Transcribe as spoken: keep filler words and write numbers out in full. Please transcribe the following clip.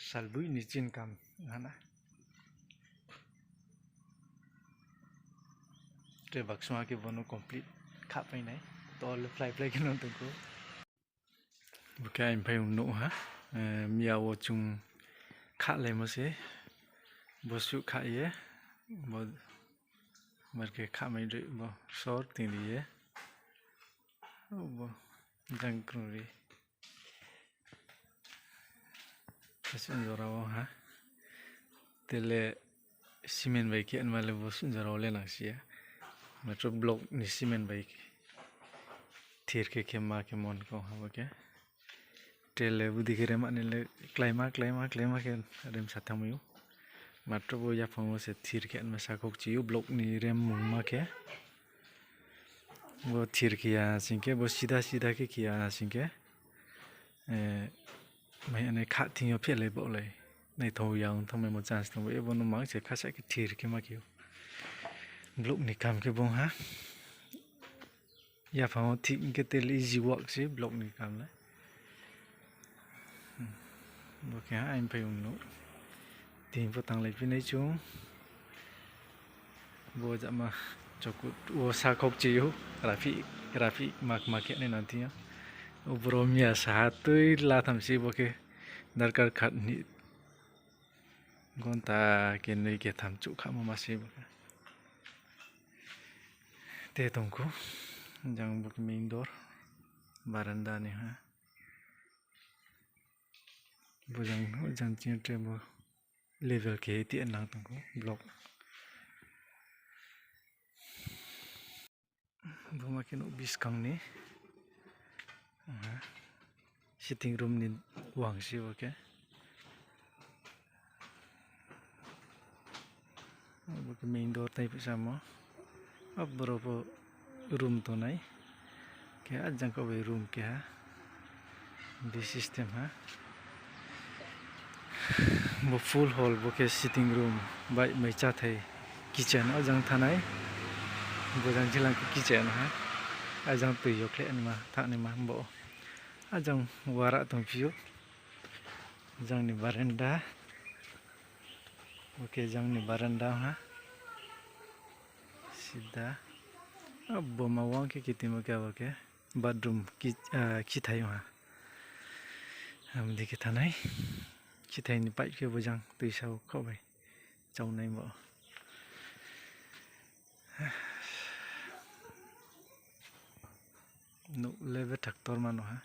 Salboi ni chinkam hana. Tre baksma khe bono complete khapai nai. To le phlai phlai khe no tongkho. Bo khe aini phaiyong nouh ha. Eh, miya wo chung khahlaimo se. Bo suh kha ye. Bo mar khe khamai roi bo sor tingri ye. Bo jang krung ri. Bo suh jora wo ha. Tele cement bai khe anma le bo suh jora wo le nang si ya. Matro block ni cement bai thir khe khe ma khe mon kong ha bo khe. Tele budi khe rem ani le kláima, kláima, kláima khe rem sa thanngmai ou. Matro bo yaphang wo se thir khe anma sa khok chi ou block ni rem mungma khe. Bo thir khe ya sing khe, bo sida sida khe khe ya sing khe, eh, mai ani kha thing yo phehlai baohlai. Naithao ya ong thanngmaimo chance tong bo, ebo no mang se khasa khe thir khe ma khe ou. Block ni kam khe bung ha. Yaphang wo thik hing khe tele easy work se block ni kam le. Bo khe ha aini phaiyong nouh. Tini pho tanglaiphi nai chung. Bo jama chokut wo sa khok chi ou. Raphih, raphih mak mak khe nai nang thing yo. Boro miya saha tui la tham se bo khe darkar khat ni gonta khe noi khe tham chuh khamo ma se bo khe. Te tongkhu, jang bo khe main door, baranda ni ha. Bo jang, jang chini tre bo level khe ti nang tongkhu, block. Bo ma khe nouh buskang ni, aha, sitting room ni wang se bo khe. Bo khe main door tai phi samo. Aboro pho room tongnai. Khe ajang kau bai room keha. Bi system ha. Bo full hall bo khe sitting room bai mai cháthai kitchen ajang thanai. Bo jang jilang khe kitchen ha. Ajang tui yo khleh naima thanngnaima bo. Ajang wara tongphi ou. Jang ni baranda. Bo khe jang ni baranda ha. Sida. Abo ma wang khe kitima khe abo khe bathroom ki-, ah, kithai ha. Abo dei khe thanai. Kithai ni pipe khe bo jang tuisa wo khaoh bai. Chaonai bo. Nouh le bethak torma no ha.